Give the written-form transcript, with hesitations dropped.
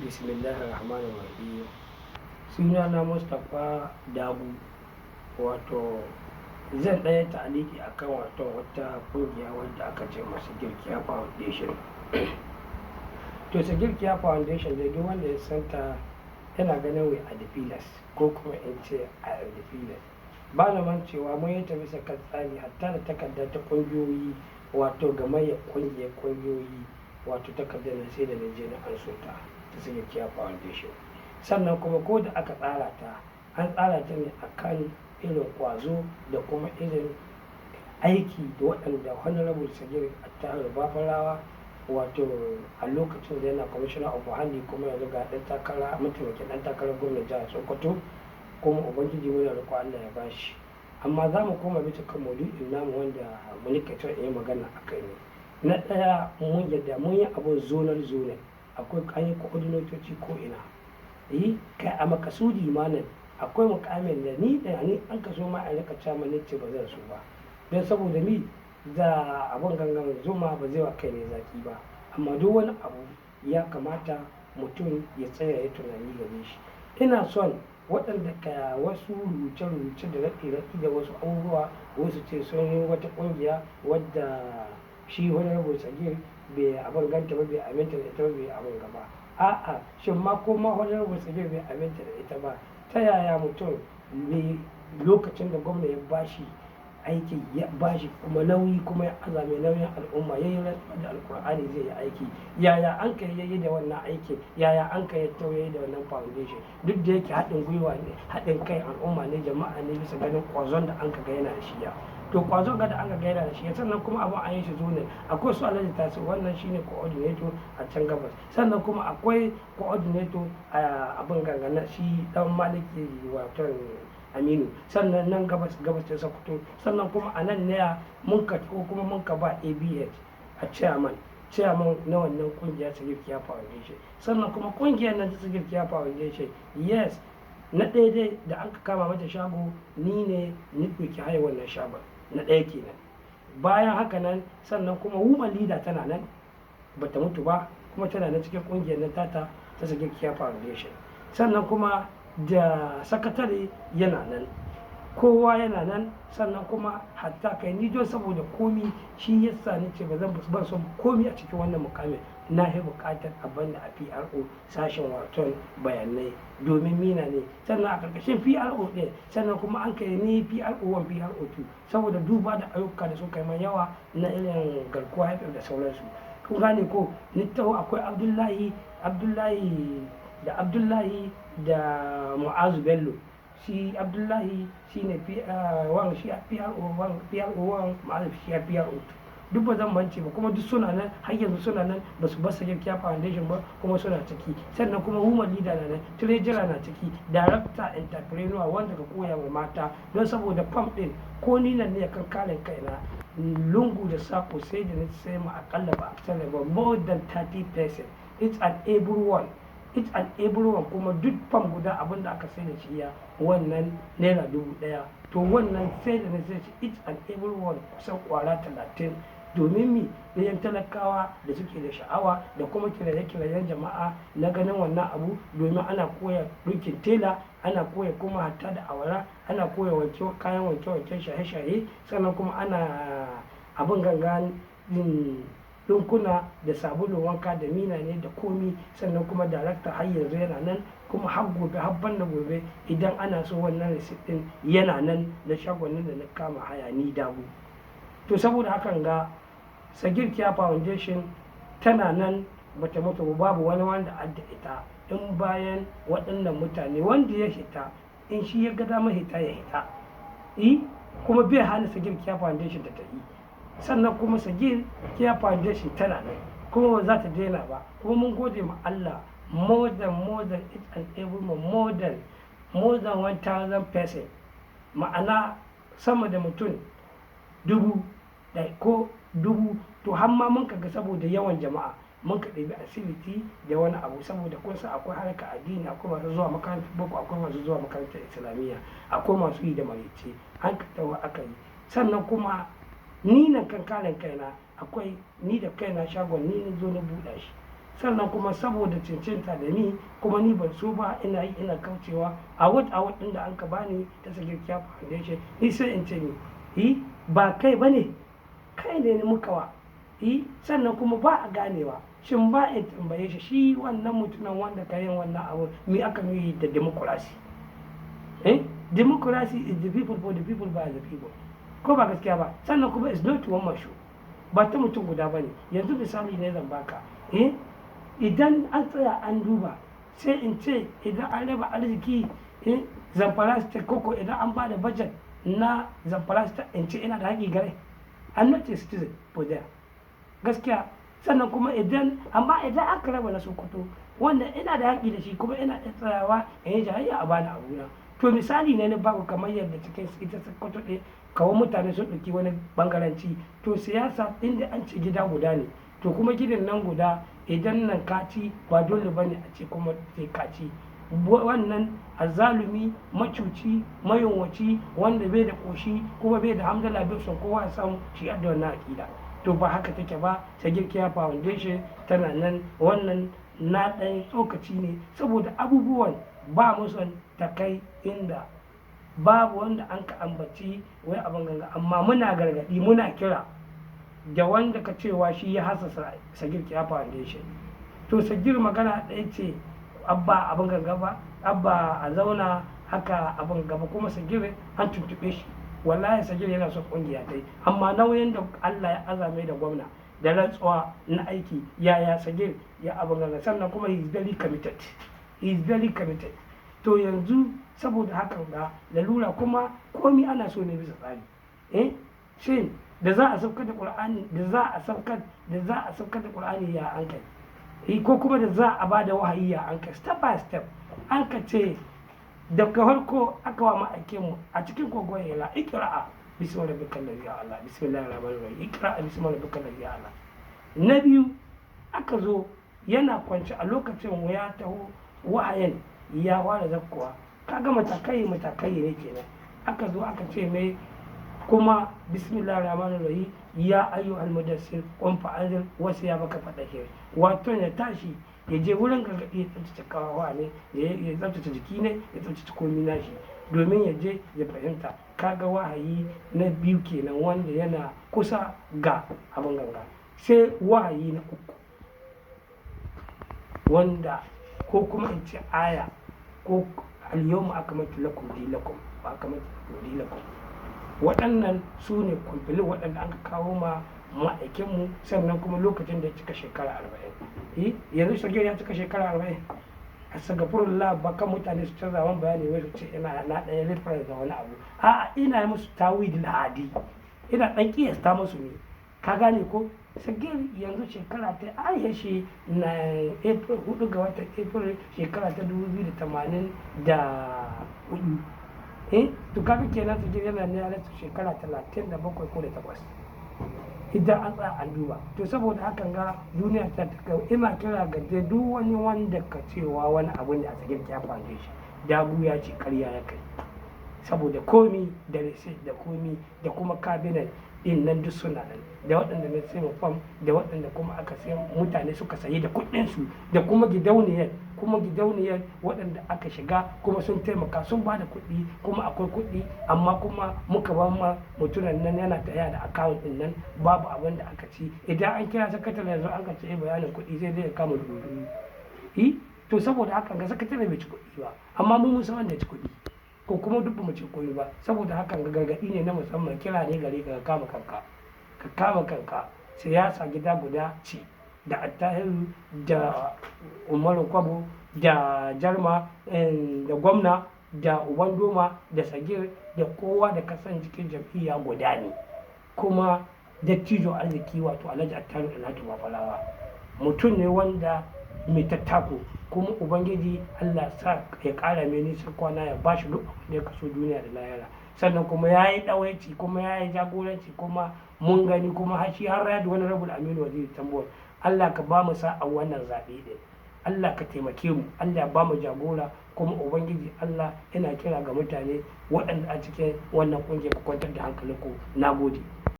Bismillahir Rahmanir Rahim. Sunana Mustapha Dabu. Wato zan ɗaya ta'aliki akan wato wata ƙungiya wadda aka ce masu Girkiya Foundation. To, Sagir Care Foundation dai, duk wanda ya santa yana ganin we are the pillars, ko kuma in ce I am the pillars. Ba na mancewa mun yi ta bisa kan tsari, hatta da takarda ta ƙungiyoyi, wato gamayyar ƙungiyar ƙungiyoyi, wato takardar nan sai da na je na anso ta, ta Sagir Care Foundation. Sannan kuma ko da aka tsara ta, an tsara ta ne akan irin ƙwazo da kuma irin aiki da waɗanda Honorable Sagir Attahiru Bafarawa, wato a lokacin da yana Commissioner of Muhalli, kuma yanzu ga ɗan takara, mataimakin ɗan takarar gwamnan jihar Sokoto, kuma Ubangiji muna roƙo Allah ya bashi. Amma za mu koma bisa kan maudu'in namu wanda muka son in yi magana a kai ne. Na ɗaya, mun yadda mun yi abun zonal zonal, akwai an yi coordinatoci ko ina. Yi kai a makasudi ma nan akwai mukamin da ni da ni an kaso ma a rika chairman, ne ce ba zan so ba. Don saboda mi za abun gangan zuma ba zai wa kai ne zaki ba. Amma duk wani abu ya kamata mutum ya tsaya ya tunani gare shi. Ina son waɗanda ka wasu rubuce-rubuce da raɗi-raɗi da wasu abubuwa, wasu ce sun yi wata ƙungiya wadda shi Honorable Sagir bai abin ganta ba, bai aminta da ita ba, bai abin gaba. A'a, shin ma ko ma Honorable Sagir bai aminta da ita ba, ta yaya mutum mai lokacin da gwamna ya bashi aiki, ya bashi kuma nauyi, kuma ya aza mai nauyin al'umma, ya yi rantsuwa da Alkur'ani zai yi aiki, yaya an kai yayi da wannan aikin? Yaya an kai ya tauye da wannan foundation? Duk da yake haɗin gwiwa ne, haɗin kai al'umma ne, jama'a ne, bisa ganin ƙwazon da an ka ga yana da shi ya. To, kwazon ga da an ga yana da shi. Sannan kuma abin an yi shi zo ne, akwai su Alhaji Tasi, wannan shine coordinator a can gabas. Sannan kuma akwai coordinator a abin gangana, shi Dan Maliki, wato Aminu. Sannan nan gabas, gabas ta Sokoto. Sannan kuma a nan ne mun ka ko kuma mun ka ba ABH a chairman na wannan kungiya Sagir Care Foundation. Sannan kuma kungiyar nan ta Sagir Care Foundation, yes, na ɗaya dai da aka kama mata shago, ni ne ni ɗauki haya wannan shagon, na ɗaya kenan. Bayan haka nan, sannan kuma woman leader tana nan, bata mutu ba, kuma tana nan cikin kungiyar nan tata ta Sagir Care Foundation. Sannan kuma da sakatare yana nan, kowa yana nan. Sannan kuma hatta kai ni, don saboda komi shi yasa ni ce ba zan ban son komi a cikin wannan mukamin. Na yi bukatar a bani a PRO, sashen waton bayanai, domin mina ne. Sannan a karkashin PRO ɗin, sannan kuma an kai ni PRO 1, PRO 2, saboda duba da ayyuka da suka yi man yawa na irin Garkuwa FM da sauransu, kun gane ko? Ni taho, akwai Abdullahi, Abdullahi da Abdullahi da Mu'azu Bello. Shi Abdullahi shi ne P1, shi PRO 1, PRO 1, Mu'azu shi PRO 2. Duk ba zan mance ba, kuma duk suna nan har yanzu, suna nan, ba su bar Sagir Care Foundation ba, kuma suna ciki. Sannan kuma woman leader na nan, treasurer na ciki, director entrepreneur wanda ka koya wa mata, don saboda fam din ko ni nan ne kan karin kaina, lungu da sako, sai da na sai ma akalla ba a ba more than 30%, each and every one, each and every one. Kuma duk fam guda, abin da aka sai da shi ya wannan ₦1,000. To, wannan sai da na sai shi each and every one kusan kwara 30, domin mi ɗayan talakawa da suke da sha'awa da kuma kiraye-kirayen jama'a na ganin wannan abu, domin ana koya ɗinkin tela, ana koya kuma hatta da awara, ana koya wanke kayan wanke-wanken shaye-shaye, sannan kuma ana abin gangan yin ɗinkuna da sabulun wanka da mina ne da komi. Sannan kuma darakta har yanzu yana nan, kuma har gobe, har banda gobe, idan ana so wannan receipt ɗin yana nan da shagonin da na kama haya ni Dabu. To, saboda hakan ga Sagir Care Foundation tana nan, bata mutu ba. Babu wani wanda adda ita in bayan waɗannan mutane. Wanda ya hita, in shi ya ga dama hita, ya hita yi, kuma bai hana Sagir Care Foundation ta yi. Sannan kuma Sagir Care Foundation tana nan, kuma ba za ta daina ba. Kuma mun gode ma Allah, more than each and every more than 1000 person, ma'ana sama da mutum 1000 da ko dubu. To, har ma mun kaga saboda yawan jama'a, mun ka ɗebi asibiti da wani abu, saboda kun san akwai harkar addini, akwai masu zuwa makarantar boko, akwai masu zuwa makarantar islamiyya, akwai masu yi da maraice, an ka tawo aka yi. Sannan kuma ni nan kan karin kaina, akwai ni da kaina shagon ni na zo na buɗe shi. Sannan kuma saboda cancanta da ni, kuma ni ban so ba, ina yi ina kaucewa award ɗin da an ka bani ta Sagir Kiya Foundation. Ni sai in ce ni yi ba kai bane, kai ne muka wa yi. Sannan kuma ba a ganewa, shin ba in tambaye shi, shi wannan mutumin wanda ka yin wannan abu, me aka yi da democracy? Eh, democracy is the people, for the people, by the people, ko ba gaskiya ba? Sannan kuma is not one man show, ba ta mutum guda bane. Yanzu misali ne zan baka. Eh, idan an tsaya an duba, sai in ce idan an raba arziki, eh, Zamfara State, koko idan an ba da budget na Zamfara State, in ce ina da haƙi gare? I'm not a citizen for there, gaskiya. Sannan kuma idan, amma idan aka raba na Sokoto, wanda ina da haƙi da shi, kuma ina iya tsayawa in yi jayayya a bani abuna. To misali ne na baku, kamar yadda cikin ita Sokoto ɗin kawo mutane sun ɗauki wani bangaranci. To siyasa inda an ce gida guda ne, to kuma gidan nan guda, idan nan ka ci, ba dole ba ne a ce kuma sai ka ci. Wannan azalumi, macuci, mayunwaci, wanda bai da ƙoshi kuma bai da hamdala, bai son kowa ya samu, shi da wannan aƙida. To ba haka take ba. Sagir Kiya Foundation tana nan. Wannan na ɗan tsokaci ne saboda abubuwan ba mu son ta kai inda babu wanda an ka ambaci wai abin ganga. Amma muna gargaɗi, muna kira da wanda ka cewa shi ya hasasa Sagir Kiya Foundation. To Sagir, magana ɗaya ce, abba abin ganga ba, abba a zauna haka abin gaba. Kuma Sagir an tuntuɓe shi, wallahi Sagir yana son ƙungiya ta yi, amma nauyin da Allah ya azame da gwamna da rantsuwa na aiki, yaya Sagir ya abin ganga? Sannan kuma he is very committed, he is very committed. To yanzu saboda hakan ga lalura, kuma komi ana so ne bisa tsari. Eh, shin da za a saukar da Qur'ani, da za a saukar da Qur'ani, ya an kai? Eh, ko kuma da za a bada wahayi, ya an kai? Step by step an ka ce. Daga farko aka wa ma'aikin mu a cikin kogon Hira, "Iqra'a bismi rabbikal ladzi Allah, bismillahir rahmanir rahim, iqra'a bismi rabbikal ladzi Allah." Na biyu aka zo yana kwance, a lokacin ya taho wahayin ya fara zakkuwa. Kaga matakai matakai ne kenan. Aka zo aka ce mai kuma, "Bismillahir rahmanir rahim, ya ayyuhal mudassir, qum fa'anzir wasu ya baka fadahir." Wato ya tashi ya je wurin gargaɗi, ya tsaftace kawawa ne, ya tsaftace jiki ne, ya tsaftace komi nashi domin ya je ya fahimta. Kaga wahayi na biyu kenan, wanda yana kusa ga abin ganga. Sai wahayi na uku, wanda ko kuma in ce aya ko "Al-yawma akmaltu lakum dinakum wa akmaltu lakum dinakum". Waɗannan su ne kwamfilin waɗanda aka kawo ma ma'aikinmu. Sannan kuma lokacin da ya cika shekara 40. Yanzu Sagir ya cika shekara 40, astagfirullah. Ba kan mutane su canza wani bayani wai su ce ina na ɗaya reference da wani abu. A'a, ina yi musu tawil hadi, ina ɗan kiyasta musu ne, ka gane ko? Sagir yanzu shekara ta an shi na April, 4 ga watan April, shekara ta 2084. Eh, to kaga kenan Sagir yana ne a shekara 37 ko da 8, idan an tsaya an duba. To saboda hakan ga duniya ta kai, ina kira ga dai duk wani wanda ka cewa wani abu ne a Sagir Kiya Foundation, dagu ya ce karya ya kai, saboda komi da receipt da komi da kuma cabinet din nan duk suna nan, da waɗanda na sai fam, da waɗanda kuma aka sai mutane suka sayi da kuɗinsu, da kuma gidauniyar waɗanda aka shiga kuma sun taimaka sun ba da kuɗi, kuma akwai kuɗi, amma kuma muka ba ma mutumin nan yana taya da account din nan, babu abin da aka ci. Idan an kira sakatare yanzu an ka ce bayanin kuɗi, sai dai ya kama 2000. Eh, to saboda haka ga sakatare bai ci kuɗi ba, amma mu mun san wanda ya ci kuɗi, ko kuma duk ba mu ce komai ba. Saboda hakan ga gargaɗi ne na musamman, kira ne gare ka, ka kama kanka, ka kama kanka. Siyasa gida guda ce, da Attahiru da Umaru Kwabo da Jarma da gwamna da Uban Doma da Sagir da kowa da kasan cikin jam'iyya guda ne. Kuma dattijo arziki, wato Alhaji Attahiru Dalhatu Bafarawa, mutum ne wanda mai tattako, kuma Ubangiji Allah sa ya kara mai nisan kwana, ya bashi duk abin da ya kaso duniya da lahira. Sannan kuma ya yi ɗawaici, kuma ya yi jagoranci, kuma mun gani, kuma har shi har da wani rabul Aminu Waziri Tambuwal. Allah ka ba mu sa'a wannan zaɓe ɗin, Allah ka taimake mu, Allah ya ba mu jagora. Kuma Ubangiji Allah, ina kira ga mutane waɗanda a cikin wannan ƙungiyar, ku kwantar da hankalinku. Na gode.